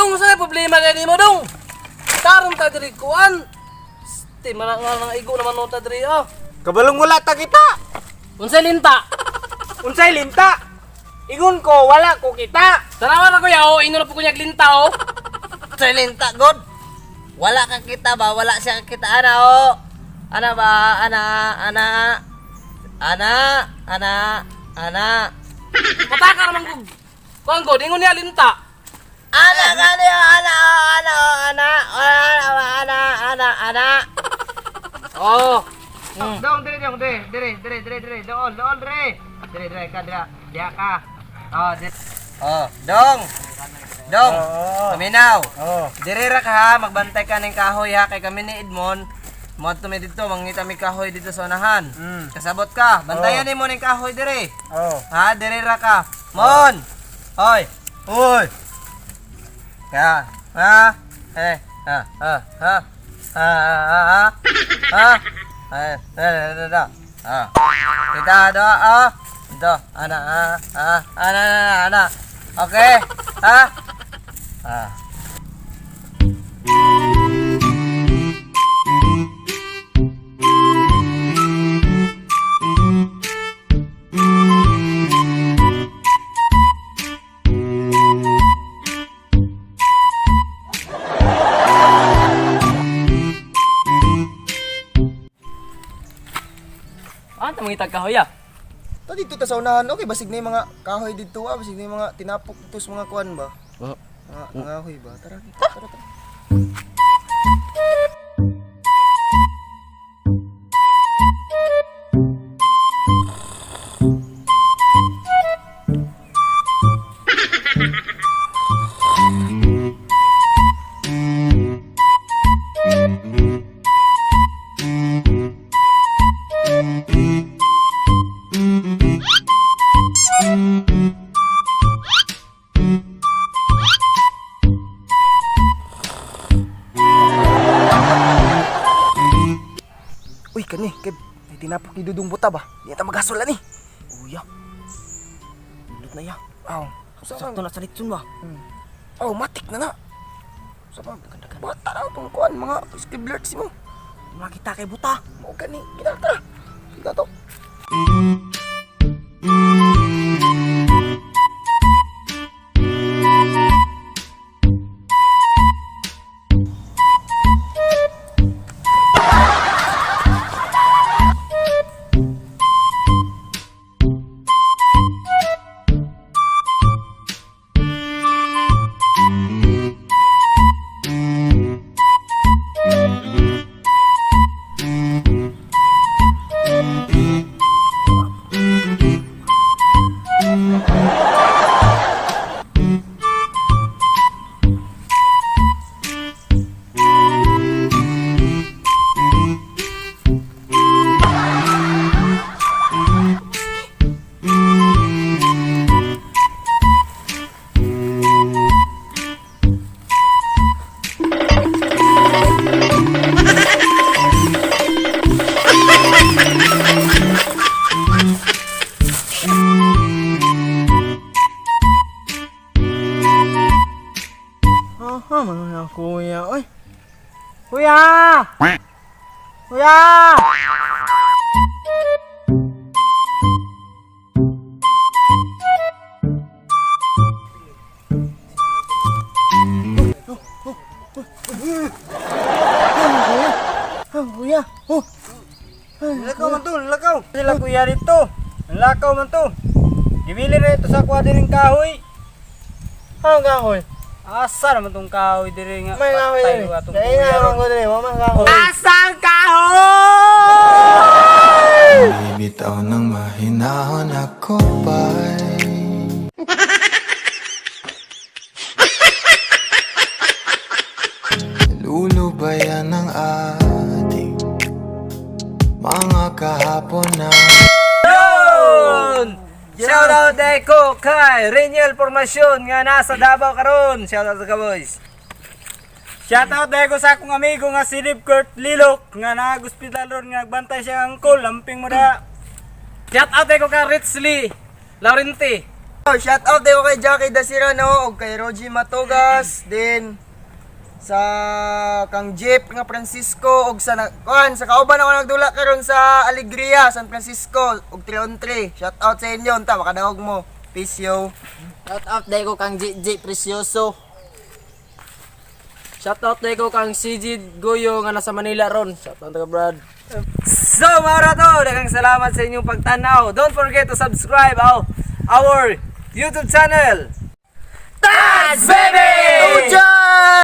Dong, sa problema kay nimo, dong? Tarong ta diri kuan. Ti man nga nang igo naman no ta diri oh. Kabalong wala ta kita. Unsay linta? Unsay linta? Ingon ko wala ko kita. Tanawa na kuya oh, ino na po kunyag linta oh. Unsay linta god? Wala ka kita ba? Wala siya kita ana oh. Ana ba? Ana, ana. Ana, ana, ana. Pataka naman kog. Kuan ko, ingon niya linta. Ana gani oh, ana oh, ana oh, ana. Ana, ana, ana, ana. Oh. Dong, dire dong, dire, dire, dire, dire, dire, dool, dool, dire. Dire, dire ka, dire, diha ka. Oh, dire. Oh, dong. Dong. Paminaw. Oh. Dire ra ka ha, magbantay ka ning kahoy ha kay kami ni Edmond. Moadto mi dito, mangita mi kahoy dito sa unahan. Kasabot ka, bantayan nimo ning kahoy dire. Oh. Ha, dire ra ka. Mon. Hoy. Hoy. Kaya, ha? Eh, ha, ha, ha. Ha, ha, ha, ha. Ha. Eh, eh, eh, eh, ah. Kita do, ah. Do, ana, ah, ah, ana, ana, ana. Okay. Ha? Ah. Ah, tamang itag kahoy ah. Ta dito ta sa unahan, okay, basig na yung mga kahoy dito ah, basig na yung mga tinapok dito sa mga kuan ba? Oh. Mga kahoy ba? Tara, tara, tara. Uy, kani, kay may tinapok ni Dudong Buta ba? Di ta magasol ani. Uya. Dudot na ya. Aw, Sakto na sa litson ba? Aw, matik na na. Sa pa, bata na itong kuan, mga scribblers mo. Makita kay buta. Mao gani, kita tara. Kita to. Aha, mga kuya, oy. Kuya! Kuya! Ah, kuya. Oh. Lakaw man to, lakaw. Sila kuya dito. Lakaw man to. Gibili na ito sa kuha diring kahoy. Ang kahoy. Asa naman tong kahoy diri nga. May kahoy patay diri. atong Dai kuya na ron. ko diri, wa man kahoy. Asang kahoy? Bibitaw ng mahinahon ako ba'y Lulubayan ng ating mga kahapon na Yun! Shout out dahil ko kay Reniel Formacion nga nasa Davao karon. Shout out sa ka boys. Shout out dahil ko sa akong amigo nga si Dave Kurt Lilok nga naag-ospital ron nga nagbantay siya ang angkol, lamping mo da. Shout out ko kay Richly Laurenti. Shout out din ko kay Jackie Dasira no ug kay Rogie Matugas din sa kang Jeep nga Francisco ug sa kuan sa kauban ako nagdula karon sa Alegria San Francisco ug 3 on 3. Shout out sa inyo unta makadaog mo. Peace yo. Shout out dai ko kang GG Precioso. Shout out ko kang CG Goyo nga nasa Manila ron. Shout out ka, Brad. So mga rato, daghang salamat sa inyong pagtanaw. Don't forget to subscribe our YouTube channel. Taz Baby! Tujan!